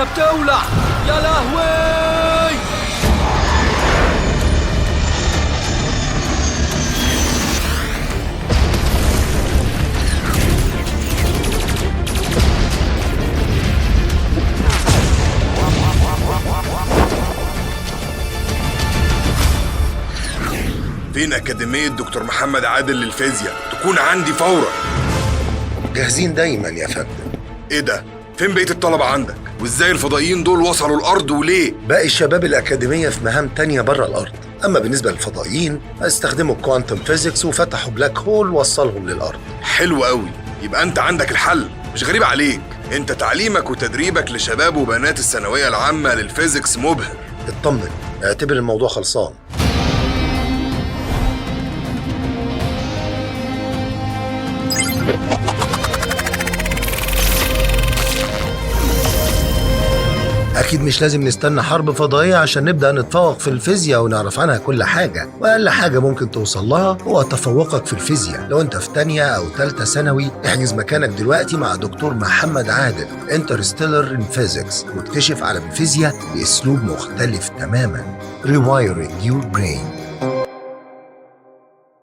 الدنيا بتولع، يا لهوي! فين أكاديمية دكتور محمد عادل للفيزياء؟ تكون عندي فورا. جاهزين دايما يا فندم. ايه ده؟ فين بقية الطلبة عندك؟ وازاي الفضائيين دول وصلوا الأرض وليه؟ باقي الشباب الأكاديمية في مهام تانية بره الأرض. أما بالنسبة للفضائيين استخدموا ال quantum physics وفتحوا black hole وصلهم للأرض. حلو قوي، يبقى أنت عندك الحل. مش غريب عليك، أنت تعليمك وتدريبك لشباب وبنات الثانوية العامة لل physics مبهر. اطمن، اعتبر الموضوع خلصان. أكيد مش لازم نستنى حرب فضائية عشان نبدأ نتفوق في الفيزياء ونعرف عنها كل حاجة، وأقل حاجة ممكن توصل لها هو تفوقك في الفيزياء. لو أنت في تانية أو تالتة ثانوي احجز مكانك دلوقتي مع دكتور محمد عادل interstellar in physics، واكتشف عالم الفيزياء بأسلوب مختلف تماما. Rewiring your brain.